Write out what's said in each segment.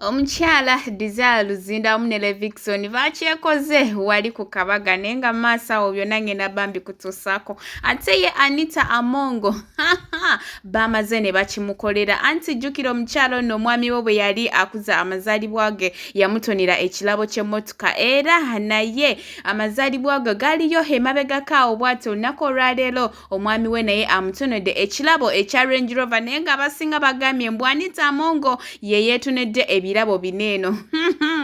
Omukyala Desire Luzinda wamu ne Levixone bakyekoze wali ku kabaga, naye nga maaso awo byonna ngenda bambi kutuusaako. Ate ye Anita Amongo bamaze ne bakimukolera, anti jjukira omukyala ono omwami we bwe yali akuza amazaalibwa ge yamutonera ekirabo ky'emmotoka, era naye amazaalibwa ge galiyo emabegako awo. Bw'ati olunaku olwaleero omwami we naye amutonedde ekirabo ekya Range Rover, naye ng'abasinga bagambye mbu Anita Amongo ye yeetonedde ebirabo bino eno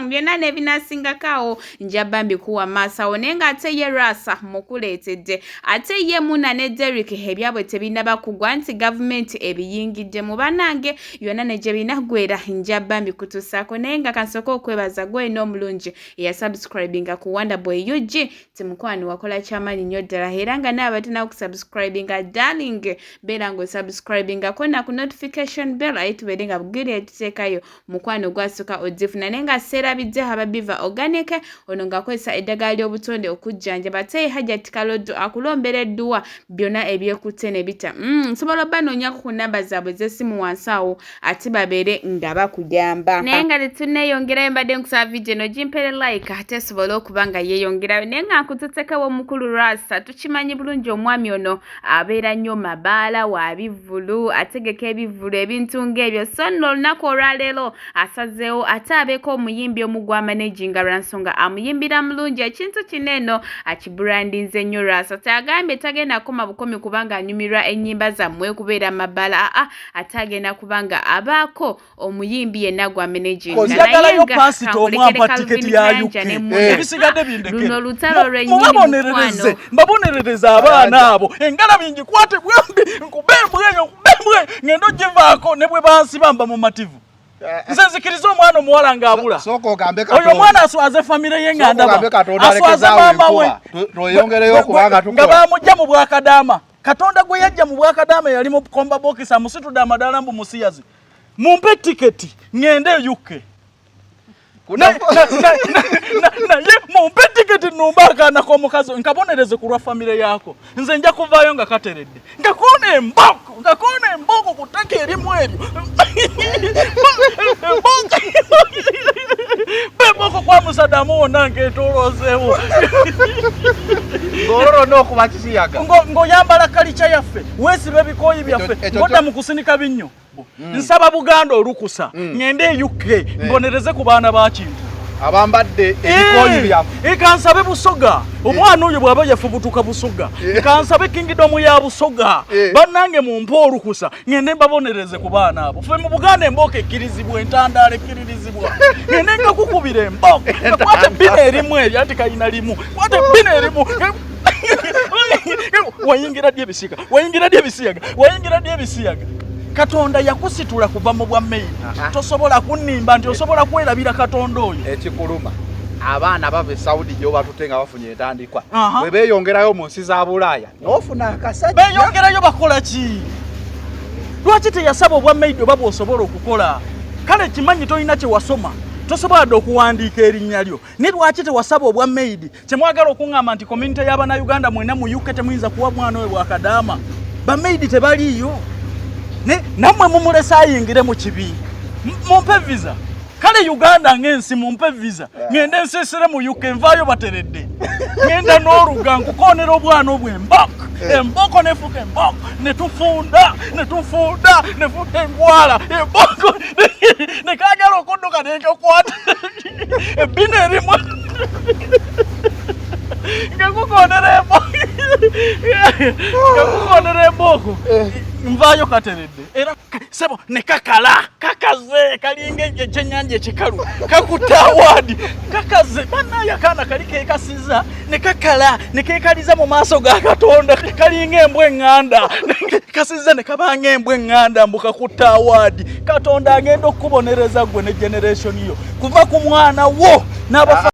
byonna n'ebinaasingako awo njaba mbikuwa maaso awo. Naye ng'ate ye Rasa mukuleetedde, ate ye Muna ne Derrick ebyabwe tebinnaba kugwa nti gavumenti ebiyingidde mu bannange, yonna ne gye binaggwera njaba mbikutuusaako. Naye nga kansooke okwebaza gwena omulungi eyasubscribinga ku Wonder Boy UG, ti mukwano wakola kyamaanyi nnyo ddala, era nga naaba tena kusubscribinga, darling, beera ng'osubscribingako na ku notification bell, aye tubeere nga bugiri etuteekayo mukwano gwasooka ogifuna. Naye nga seerabidde Hababiva Organic, ono ng'akozesa eddagala ly'obutonde okujjanjaba, ate Hajat Kaloddo akulombera edduwa byonna ebyekutte ne bita. Nsobola obanoonyako ku namba zaabwe ez'essimu wansi awo, ate babeere nga bakuyamba. Naye nga tetunneeyongerayo, mbadde nkusaba vidiyo eno gimpere like, ate esobole okuba nga yeeyongerayo. Naye nga nkututekewo omukulu Rasa, tukimanyi bulungi omwami ono abeera nnyo mabaala wa bivvulu, ategeka ebivvulu, ebintu ng'ebyo. So nno olunaku olwaleero asazeewo ate abeeko omuyimbi omu gw'amanaginga, lwa nsonga amuyimbira mulungi. Ekintu kino eno akiburandinze nnyo. Rasa tagambye tagenda kukoma bukomi kubanga anyumirwa ennyimba zammwe kubeera mabaala, aa, ate agenda kubanga abaako omuyimbi yenna gw'amanaginga. Njagalayo pasita omu ampa tiketi ya UK, ebisigadde bindekere. Luno lutalo lwennyini. Mubabonerereze, mbabonerereze abaana abo. Engalabi ngikwate bwembi, nkube embweyo, nkube embweyo, ngendo givaako ne bwe bansiba mba mumativu. Nze nzikiriza omwana omuwala ng'abula. Sooka ogambe Oyo Katonda. omwana aswaze famire ye nga Sooka ndaba ogambe Katonda aswaze alekezaawo maama we. enkuba. Tweyongereyo kubanga nga tukola. bamugja mu bwakadaama. Katonda gwe yajja mu bwakadaama yali mu komba bokisi, amusitudde amadaala mbu musiyazi. Mumpe tiketi ŋŋende e UK. Naye mumpe tiketi numba akaana k'omukazi nkabonereze ku lwa famire yaako. Nze nja kuvaayo nga kateredde, nga koona emboko, nga koona emboko ku ttaka erimu eryo emboko emboko kwa Musadamu wonna nkeetooloozeewo. Ng'olwo lwonna okuba kisiyaga. Ng'oyambala kalica yaffe, weesiba ebikooyi byaffe, ng'odda mu kusinika binnyo. Nsaba Buganda olukusa ŋŋende e UK mbonereze ku baana ba Kintu abambadde ebikooyi byaffe. Kansabe Busoga, omwana oyo bw'aba yafubutuka Busoga, kansabe kingdom ya Busoga. Bannange, mumpe olukusa ŋŋende mbabonereze ku baana abo. Ffe mu Buganda embooko ekkirizibwa, entandaalo ekkiririzibwa. Ŋŋende nga kukubira embooko, kwata ebbina erimu eryo, anti kalina limu, kwata ebbina erimu. Wayingira ddi ebisiyaga? Wayingira ddi ebisiyaga? Wayingira ddi ebisiyaga? Katonda yakusitula kuva mu bwa maid. Tosobola kunnimba nti osobola kwerabira Katonda oyo. Ekikuluma, abaana bava e Saudi gyobatute nga bafunye entandikwa, bwe beeyongerayo mu nsi za Bulaaya n'ofuna akasajja. Beeyongerayo bakola ki? Lwaki teyasaba obwa maid oba bw'osobola okukola? Kale kimanyi tolina kye wasoma, tosobola dde okuwandiika erinnya lyo, ne lwaki tewasaba obwa maid? Kyemwagala okuŋŋamba nti community y'Abannayuganda mwena mu UK temuyinza kuwa mwana oyo bwakadaama? Bamaidi tebaliiyo, ne nammwe mumulese ayingire mu kibi. Mumpe visa. Kale Uganda ng'ensi, mumpe visa ŋŋende nsiisire mu UK, nvaayo bateredde. Ŋŋenda n'oluga nkukoonera obwana obwo emboko, emboko nefuka emboko, ne tufunda, ne tufunda, ne fuka engwala emboko, ne kagala okudduka nenkakwata ebbina erimu ngekukoonera emboko, ngekukoonera emboko, nvaayo kateredde. Era sebo ne kakala kakaze kalinga ekyennyanja ekikalu kakutta award, kakaze. Bannaaye, akaana kali kekasiza ne kakala ne kekaliza mu maaso ga Katonda, kalinga embwa eŋŋanda, kasiza ne kabanga embwa eŋŋanda mbu kakutta award. Katonda agenda okukubonereza gwe ne generation yo, kuva ku mwana wo n'abafa.